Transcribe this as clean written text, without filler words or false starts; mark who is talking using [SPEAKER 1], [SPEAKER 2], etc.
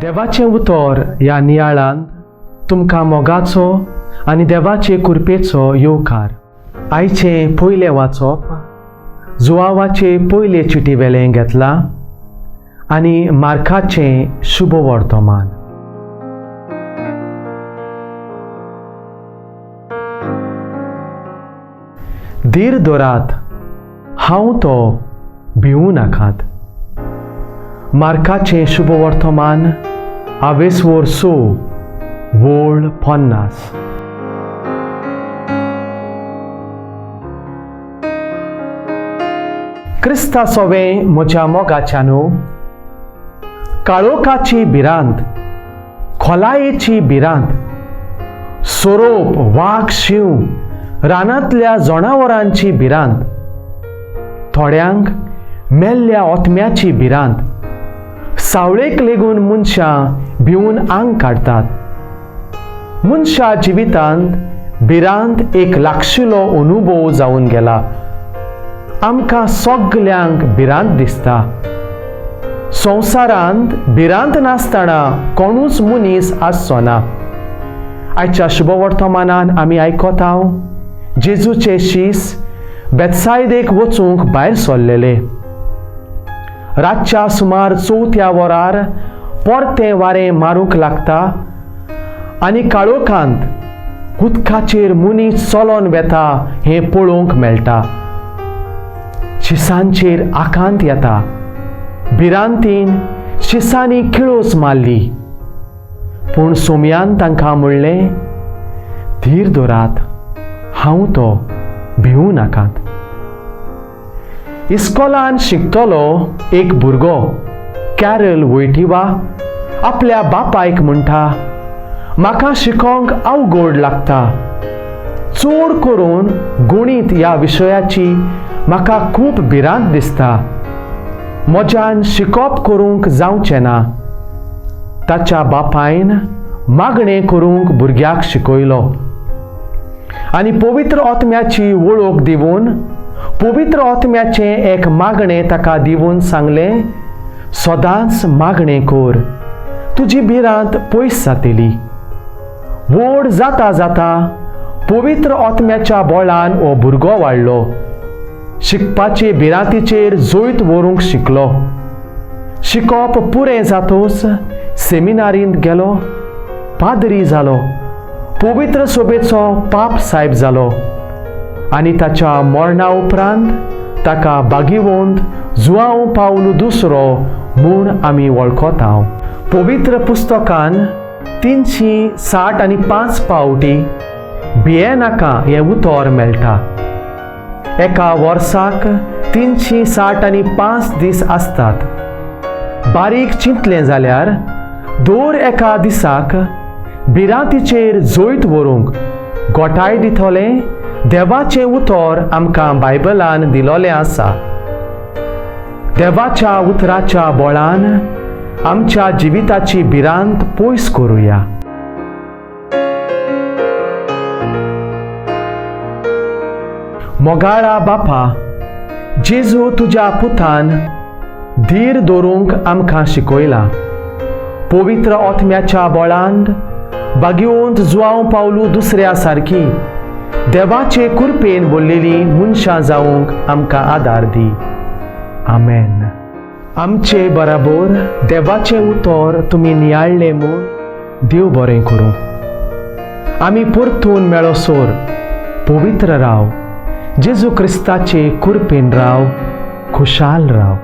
[SPEAKER 1] देवाचें उतर ह्या नियाळांत तुमकां मोगाचो आनी देवाचे कृपेचो येवकार. आयचें पयलें वाचप जुवावाचे पयले चिटी वेलें घेतलां आनी मार्काचें शुभ वर्तमान. धीर दवरात, हांव तो, भिवूं नाकात. मार्काचें शुभ वर्तमान आवेसवोर 6 वोळ 50. क्रिस्ता सोवे म्हज्या मोगाच्यानो, काळोखाची भिरांत, खोलायेची भिरांत, सोरोप, वाग, शींव, रानांतल्या जनावरांची भिरांत, थोड्यांक मेल्ल्या ओतम्याची भिरांत, सावळेक लेगून मनशां भिवून आंग काडटात. मनशा जिवितांत भिरांत एक लागशिलो अनुभव जावन गेला. आमकां सगल्यांक भिरांत दिसता. संवसारांत भिरांत नासतना कोणूच मनीस आसचो ना. आयच्या शुभ वर्तमानान आमी आयकता जेजूचे शीस बेतसायदेक वचूंक भायर सरलेले. रातच्या सुमार 4 वरार परतें वारें मारूंक लागता आनी काळोखांत उदकाचेर मनीस चलोन वेता हें पळोवंक मेळटा. शिसांचेर आकांत येता. भिरांतीन शिसांनी किळोस मारली. पूण सोमयान तांकां म्हणलें, धीर दवरात, हांव तो, भिवूं नाकात. इस्कोलान शिकतलो एक भुरगो कॅरल वयटिवा आपल्या बापायक म्हणटा, म्हाका शिकोंक अवघड लागता, चड करून गणीत ह्या विशयाची म्हाका खूब भिरांत दिसता, म्हज्यान शिकोप करूंक जावचें ना. ताच्या बापायन मागणें करूंक भुरग्याक शिकयलो आनी पवित्र आत्म्याची वळख दिवन पवित्र आत्म्याचें एक मागणें ताका दिवन सांगलें, सदांच मागणें कर, तुजी भिरांत पयस जातली. व्हड जाता जाता पवित्र आत्म्याच्या बळान हो भुरगो वाडलो. शिकपाचे भिरांतीचेर जैत व्हरूंक शिकलो. शिकोप पुरें जातोच सेमिनारींत गेलो, पाद्री जालो, पवित्र सोबेचो पाप सायब जालो आनी ताच्या मरणा उपरांत ताका बागिवंत जुआंव पावलू दुसरो म्हूण आमी वळखता. पवित्र पुस्तकान 365 पावटी भियेनाका हें उतर मेळटा. एका वर्साक 365 दीस आसतात. बारीक चिंतलें जाल्यार दर एका दिसाक भिरांतीचेर जैत व्हरूंक गोठाय दितलें देवाचें उतर आमकां बायबलान दिलोलें आसा. देवाच्या उतराच्या बळान आमच्या जिविताची भिरांत पयस करुया. मोगाळा बापा, जेजू तुज्या पुतान धीर दवरूंक आमकां शिकयला. पवित्र आत्म्याच्या बळान बागिवंत जुआंव पावलू दुसऱ्या सारकी देवाचे कृपेन बोल्लेली मनशां जावंक आमकां आदार दी. आमेन. आमचे बराबर देवाचें उतर तुमी नियाळ्ळें म्हूण देव बरें करूं. आमी परतून मेळोसर पवित्र राव, जेजू क्रिस्ताचे कृपेन राव, खुशाल राव.